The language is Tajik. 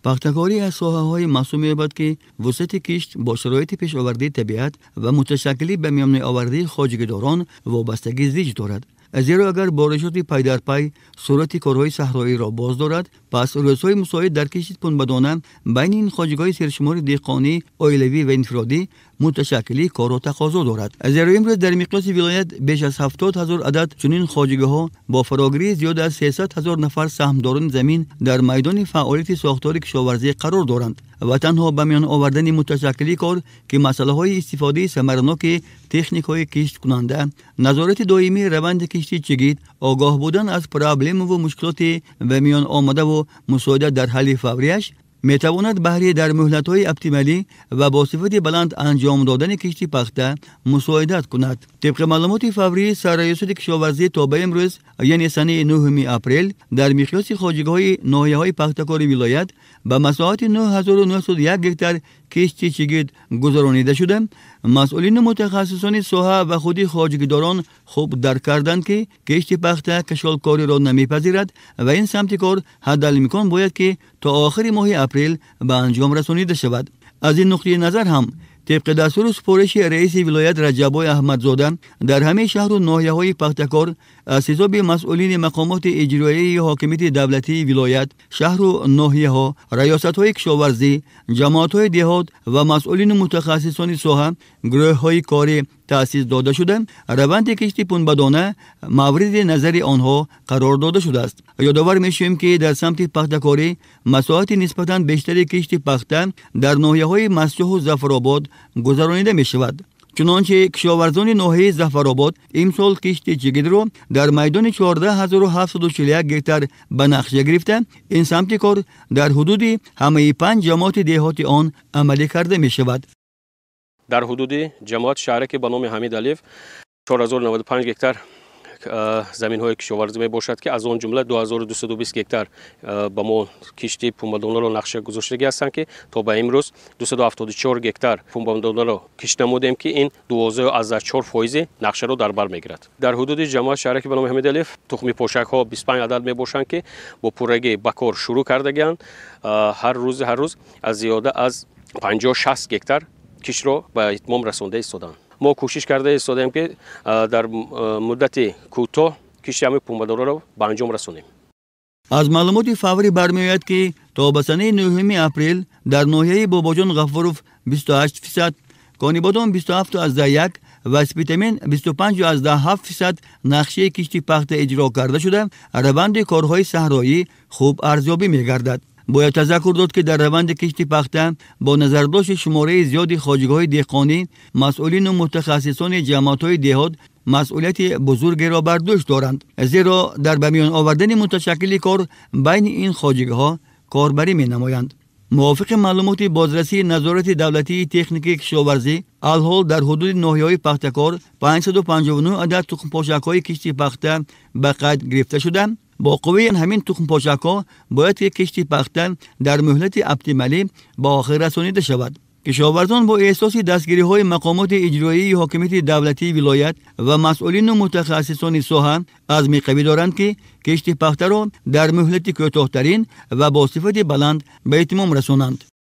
Пахтакорӣ аз соҳаҳои маҳсуб меёбад, ки вусъати кишт бо шароити пешовардаи табиат ва муташаккилӣ ба миёнмеовардаи хоҷагидорон вобастагӣ зич дорад. Зеро агар боришоти пайдарпай суръати корҳои саҳроиро боз дорад, пас рӯзҳои мусоид дар кишти пунбадона байни ин хоҷагиҳои сершумори деҳқонӣ, оилавӣ ва инфиродӣ муташаккилии корро тақозо дорад. Зеро имрӯз дар миқёси вилоят беш аз 70 000 адад чунин хоҷагиҳо бо фарогирии зиёда аз 300 000 нафар саҳмдорони замин дар майдони фаъолияти сохтори кишоварзӣ қарор доранд ва танҳо ба миён овардани муташаккилии кор, ки масъалаҳои истифодаи самараноки техникҳои кишткунанда, назорати доимии раванди кишти чигит, огоҳ будан аз проблемаву мушкилоти ба миён омадаву мусоидат дар ҳалли фаврияш метавонад баҳри дар муҳлатҳои оптималӣ ва бо сифати баланд анҷом додани кишти пахта мусоидат кунад. Тибқи маълумоти фаврии Сарраёсати кишоварзӣ, то ба имрӯз, яъне санаи 9 апрел, дар миқёси хоҷагиҳои ноҳияҳои пахтакори вилоят ба масоҳати 9901 гектар кишти чигит гузаронида шуда, масъулину мутахассисони соҳа ва худи хоҷагидорон хуб дарк карданд, ки кишти пахта кашолкориро намепазирад ва ин самти кор ҳаддалимкон бояд ки то охири моҳи апрел ба анҷом расонида шавад. Аз ин нуқтаи назар ҳам, тибқи дастуру супориши раиси вилоят Раҷаббой Аҳмадзода, дар ҳамаи шаҳру ноҳияҳои пахтакор аз ҳисоби масъулини мақомоти иҷроияи ҳокимияти давлатии вилоят, шаҳру ноҳияҳо, раёсатҳои кишоварзӣ, ҷамоатҳои деҳот ва масъулину мутахассисони соҳа гурӯҳҳои корӣ таъсис дода шуда, раванди кишти пунбадона мавриди назари онҳо қарор дода шудааст. Ёдовар мешавем, ки дар самти пахтакорӣ масоҳати нисбатан бештари кишти пахта дар ноҳияҳои Мастчоҳу Зафаробод гузаронида мешавад. Чунончи кишоварзони ноҳияи Зафаробод имсол кишти чигитро дар майдони 14 741 гектар ба нақша гирифта, ин самти кор дар ҳудуди ҳамаи панҷ ҷамоати деҳоти он амалӣ карда мешавад. Дар ҳудуди ҷамоати шаҳраке ба номи Ҳамид Алиев 4095 гектар заминҳои кишоварзӣ мебошад, ки аз он ҷумла 2220 гектар ба мо кишти пунбадонаро нақша гузоштагӣ ҳастанд, ки то ба имрӯз 274 гектар пунбадонаро кишт намудем, ки ин 12,4% нақшаро дар бар мегирад. Дар ҳудуди ҷамоати шаҳраки ба номи Ҳамид Алиев тухми пошакҳо 25 адад мебошанд, ки бо пуррагӣ ба кор шурӯъ кардагианд. Ҳар рӯз аз зиёда аз 50-60 гектар киштро ба итмом расонда истодаанд. Мо кӯшиш карда истодаем, ки дар муддати кӯтоҳ кишти ҳамаи пунбадонаро ба анҷом расонем. Аз маълумоти фаврӣ бармеояд, ки то ба санаи 9 апрел дар ноҳияи Бобоҷон Ғафуров 28%, Конибодом 27,1 ва Спитамен 25,7% нақшаи кишти пахта иҷро карда шуда, раванди корҳои саҳроӣ хуб арзёбӣ мегардад. Бояд тазаккур дод, ки дар раванди кишти пахта бо назардошти шумораи зиёди хоҷагиҳои деҳқонӣ масъулину мутахассисони ҷамоатҳои деҳот масъулияти бузургеро бар дӯш доранд, зеро дар ба миён овардани муташаккили кор байни ин хоҷагиҳо корбарӣ менамоянд. Мувофиқи маълумоти бозрасии назорати давлатии техникии кишоварзӣ, алҳол дар ҳудуди ноҳияҳои пахтакор 559 адад тухмпошакҳои кишти пахта ба қайд гирифта шуда, бо қувваи ҳамин тухмпошакҳо бояд ки кишти пахта дар муҳлати оптималӣ ба охир расонида шавад. Кишоварзон бо эҳсоси дастгириҳои мақомоти иҷроияи ҳокимияти давлатии вилоят ва масъулину мутахассисони соҳа азми қавӣ доранд, ки кишти пахтаро дар муҳлати кӯтоҳтарин ва бо сифати баланд ба итмом расонанд.